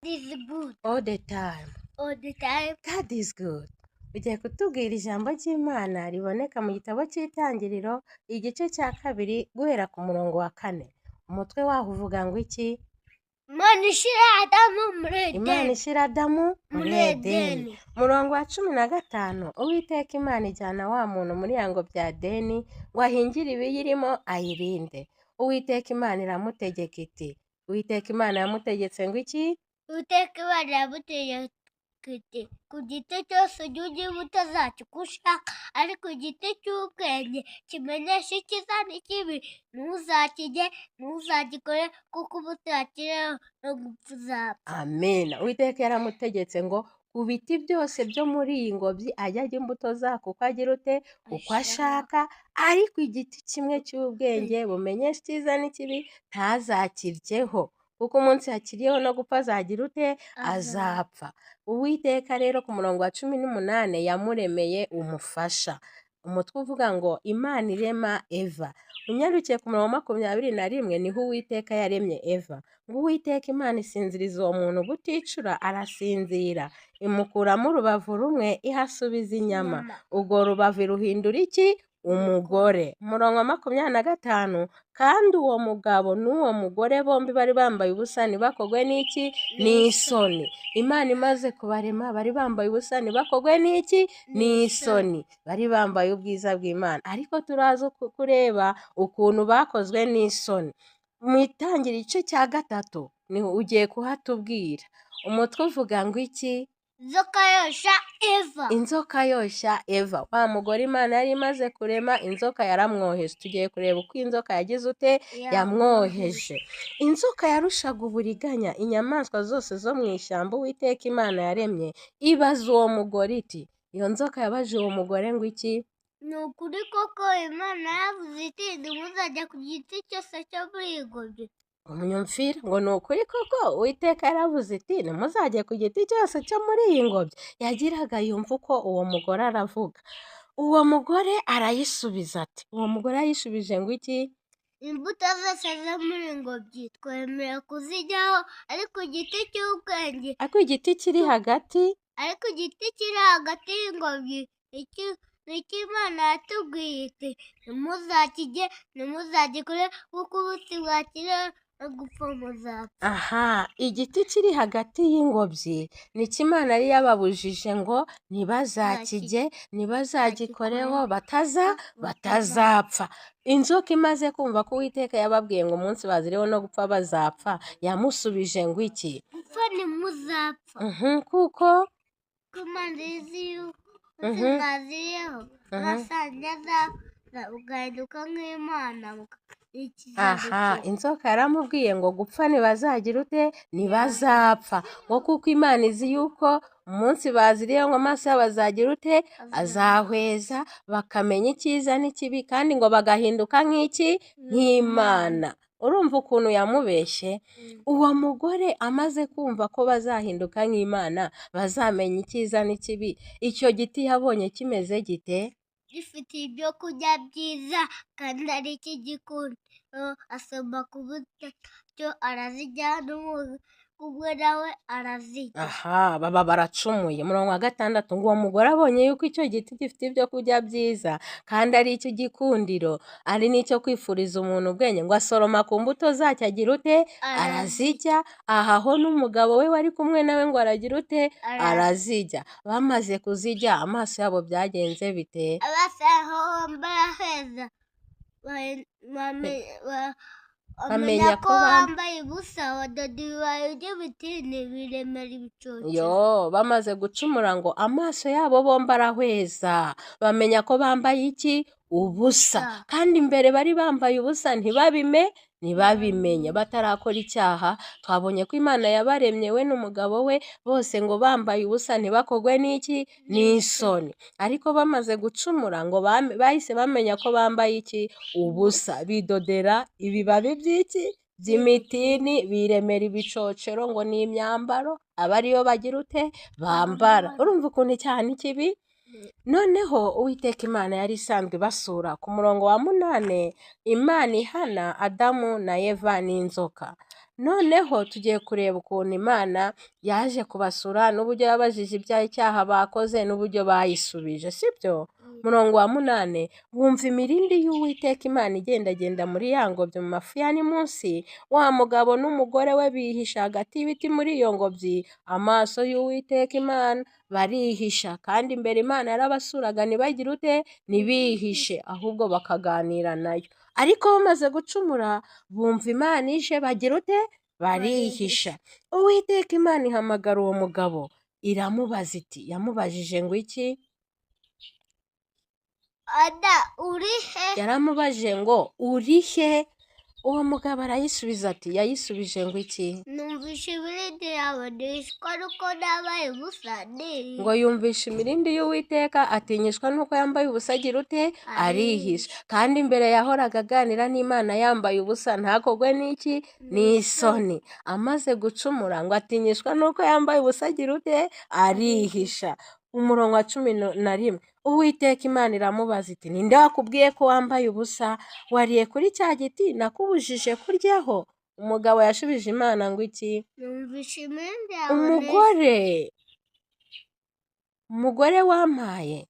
Is good all the time. All the time. God is good. Ugiye kutubwira ijambo ry'Imana riboneka mu gitabo cy'Itangiriro, igice cya 2, guhera ku murongo wa 4. Umutwe waho uvuga ngo iki? Imana ishyira Adamu muri Imana Edeni. ishyira Adamu muri Muri Edeni. Edeni. Umurongo wa 15, Uwiteka Imana ijyana wa muntu muri ya ngobyi ya Edeni ngo ahingire ibiyirimo ayirinde. Uwiteka Imana iramutegeka iti, Uwiteka Imana yamutegetse ngo iki? Uwiteka Imana yamutegeka iti, ku giti cyose ujye urya imbuto zacyo uko ushaka, ariko igiti cy'ubwenge kimenyesha icyiza n'ikibi ntuzakirye, ntuzagikore, kuko umunsi wakiriyeho no gupfa uzapfa. Amen. Uwiteka yaramutegetse ngo ku biti byose byo muri iyi ngobyi ajye arya imbuto zako uko agira ute, uko ashaka, ariko igiti kimwe cy'ubwenge bumenyesha icyiza n'ikibi ntazakiryeho, kuko umunsi yakiriyeho no gupfa azagira ute, azapfa. Uwiteka rero ku murongo wa 18 yamuremeye umufasha. Umutwe uvuga ngo Imana irema Eva. Unyarukiye ku murongo wa 21 niho Uwiteka yaremye Eva. Ngo Uwiteka Imana isinziriza uwo muntu buticura, arasinzira, imukuramo urubavu rumwe ihasubiza inyama. Urwo rubavu ruhindura iki? Umugore. Umurongo wa 25, kandi uwo mugabo n'uwo mugore bombi bari bambaye ubusa ntibakogwe n'iki? N'isoni. Imana imaze kubarema bari bambaye ubusa ntibakogwe n'iki? N'isoni. Bari bambaye ubwiza bw'Imana. Ariko turaza kureba ukuntu bakozwe n'isoni. Mu itangira igice cya 3 ni ugiye kuhatubwira. Umutwe uvuga ngo iki? Inzoka yoshya Eva. Inzoka yoshya Eva. Wa mugore Imana yari imaze kurema, inzoka yaramwoheje. Tugiye kureba uko inzoka yagize ute, yamwoheje. Inzoka yarushaga uburiganya inyamaswa zose zo mu ishyamba Uwiteka Imana yaremye, ibaza uwo mugore iti, iyo nzoka yabaje uwo mugore ngo iki? Ni ukuri koko Imana yavuze iti ntimuzajya ku giti cyose cyo muri iyi ngobyi. Umunyumvira ngo ni ukuri koko Uwiteka yaravuze iti ntimuzajye ku giti cyose cyo muri iyi ngobyi. Yagiraga yumva uko uwo mugore aravuga. Uwo mugore arayisubiza ati, uwo mugore yayishubije ngo iki? Imbuto zose zo muri iyi ngobyi twemerewe kuzijyaho, ariko igiti cy'ubwenge, ariko igiti kiri hagati, ariko igiti kiri hagati y'ingobyi nicyo Imana yatubwiye iti ntimuzakirye, ntimuzagikore, kuko umunsi mwakiriyeho no gupfa muzapfa. Aha, igiti kiri hagati y'ingobyi nicyo Imana yari yababujije ngo ntibazakirye, ntibazagikoreho, batazapfa. Inzoka imaze kumva ko Uwiteka yababwiye ngo umunsi baziriho no gupfa bazapfa, yamusubije ngo iki? Gupfa ntimuzapfa. Kuko Ko Imana izi yuko mwaziriyeho mwasange azapfa, ugahinduka nk'Imana. Aha, inzoka yaramubwiye ngo gupfa ntibazagira ute, ntibazapfa, ngo kuko Imana izi yuko umunsi baziriyeho ngo amaso yabo azagira ute, azahweza, bakamenya icyiza n'ikibi, kandi ngo bagahinduka nk'iki? Nk'Imana. Urumva ukuntu yamubeshye? Uwo mugore amaze kumva ko bazahinduka nk'Imana, bazamenya icyiza n'ikibi, icyo giti yabonye kimeze gite? Gifite ibyo kurya byiza kandi ari icy'igikundiro, asoma ku mbuto arazirya, n'umugore nawe arazirya. Aha, baba baracumuye. Umurongo wa 6, ngo uwo mugore abonye yuko icyo giti gifite ibyo kurya byiza kandi ari icy'igikundiro, ari n'icyo kwifuriza umuntu ubwenge, ngo asoroma ku mbuto zacyo agira ute? Arazirya. Ahaho n'umugabo we wari kumwe nawe ngo aragira ute? Arazirya. Bamaze kuzirya, amaso yabo byagenze bite? Amaso yabo bombi araheza, bamenya ko bambaye ubusa, badoda ibibabi by'ibitini biremera ibicocero. Yo, bamaze gucumura ngo amaso yabo bombi arahweza, bamenya ko bambaye iki? Ubusa. Kandi mbere bari bambaye ubusa ntibabimenye, batarakora icyaha. Twabonye ko Imana yabaremye we n'umugabo we bose ngo bambaye ubusa ntibakogwe n'iki? N'isoni. Ariko bamaze gucumura ngo bahise bamenya ko bambaye iki? Ubusa. Bidodera ibibabi by'iki? By'imitini, biremera ibicocero ngo ni imyambaro, aba ariyo bagira ute? Bambara. Urumva ukuntu icyaha ni kibi? Noneho Uwiteka Imana yari isanzwe ibasura. Ku murongo wa 8, Imana ihana Adamu na Eva n'inzoka. Noneho tugiye kureba ukuntu Imana yaje kubasura n'uburyo yabajije icyaha bakoze n'uburyo bayisubije, sibyo? Murongo wa 8, bumva imirindi y'Uwiteka Imana igendagenda muri ya ngobyi mu mafu ya munsi, wa mugabo n'umugore we bihisha hagati y'ibiti muri iyo ngobyi, amaso y'Uwiteka Imana barihisha. Kandi imbere Imana yarabasuraga ntibagire ute? Ntibihishe, ahubwo bakaganira nayo. Ariko bamaze gucumura bumva Imana ije bagira ute? Barihisha. Uwiteka Imana ihamagara uwo mugabo iramubaza iti, yamubajije ngo iki? Ada uri he? Yaramubajije ngo uri he? Uwo mugabo arayisubiza ati, yayisubije ngo iki? Numvishe imirindi yawe nishwa nuko nambaye ubusa ndihisha. Ngo yumvishe imirindi y'Uwiteka atinyishwa nuko yambaye ubusa agira ute? Arihisha. Kandi imbere yahoraga aganira n'Imana yambaye ubusa ntakogwe n'iki? N'isoni. Amaze gucumura ngo atinyishwa nuko yambaye ubusa agira ute? Arihisha. Umurongo wa 11, Uwiteka Imana iramubaza iti, ninde wakubwiye ko wambaye ubusa? Wariye kuri cya giti nakubujije kuryaho? Umugabo yashubije Imana ngo iki? Numvishe imirindi yawe Umugore wampaye.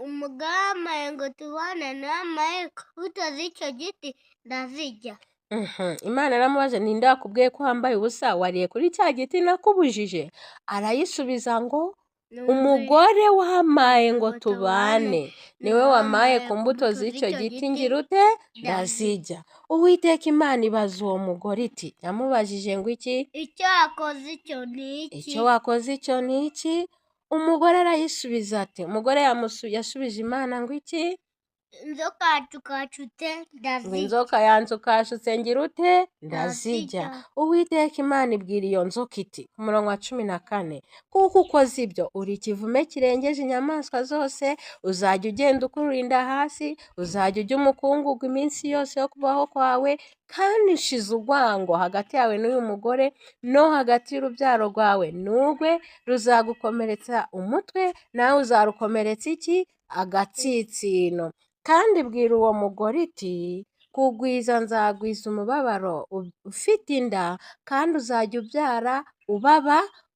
Umugore wampaye ngo tubane namaye imbuto z'icyo giti ndazirya. Imana yaramubaje, ninde wakubwiye ko wambaye ubusa? Wariye kuri cya giti nakubujije? Arayisubiza ngo umugore wampaye ngo tubane niwe wampaye ku mbuto z'icyo giti ngira ute? Ndazirya. Uwiteka Imana ibaza uwo mugore iti, yamubajije ngo iki? Icyo wakoze icyo ni iki? Icyo wakoze icyo ni iki? Umugore arayisubiza ati, umugore yasubije Imana ngo iki? Inzoka yancukacutse ndazirya. Inzoka yancukashutse ngira ute? Ndazirya. Uwiteka Imana ibwira iyo nzoka iti, ku murongo wa 14, kuko ukoze ibyo uri ikivume kirengeje inyamaswa zose, uzajya ugenda ukurura inda hasi, uzajya ujya umukungugu iminsi yose yo kubaho kwawe, kandi nshize urwango hagati yawe n'uyu mugore no hagati y'urubyaro rwawe n'urwe, ruzagukomeretsa umutwe, nawe uzarukomeretsa iki? Agatsitsino. Kandi bwira uwo mugore iti, kugwiza nzagwiza umubabaro ufite inda, kandi uzajya ubyara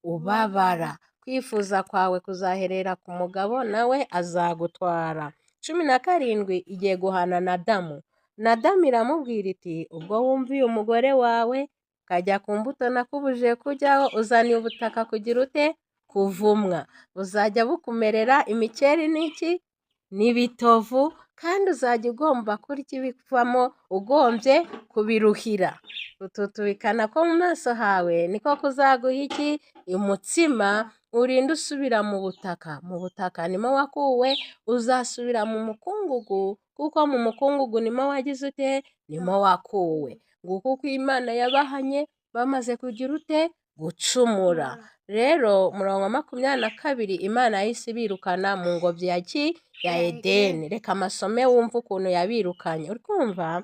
ubabara. Kwifuza kwawe kuzaherera ku mugabo, nawe azagutwara. 17, igiye guhana na Adamu. Na Adamu iramubwira iti, ubwo wumviye umugore wawe ukajya ku mbuto nakubujije kujyaho, uzaniye ubutaka kugira ute? Kuvumwa. Buzajya bukumerera imikeri n'iki? N'ibitovu, kandi uzajya ugomba kurya ibivamo ugombye kubiruhira. Gututubikana ko mu maso hawe niko kuzaguha iki? Umutsima, urinde usubira mu butaka. Mu butaka nimo wakuwe, uzasubira mu mukungugu, kuko mu mukungugu nimo wagize ute? Nimo wakuwe. Nguko uko Imana yabahanye bamaze kugira ute? Gucumura. Rero umurongo wa 22, Imana yahise ibirukana mu ngobyi ya ki? Ya Edeni. Reka amasome wumve ukuntu yabirukanye. Uri kumva?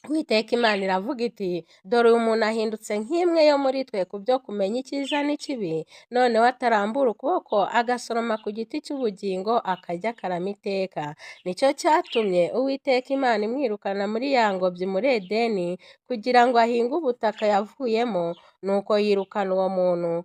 Uwiteka Imana iravuga iti, dore uyu muntu ahindutse nk'imwe yo muri twe ku byo kumenya icyiza n'ikibi, noneho atarambura ukuboko agasoroma ku giti cy'ubugingo akarya akarama iteka. Nicyo cyatumye Uwiteka Imana imwirukana muri ya ngobyi muri Edeni, kugira ngo ahinge ubutaka yavuyemo, nuko yirukana uwo muntu.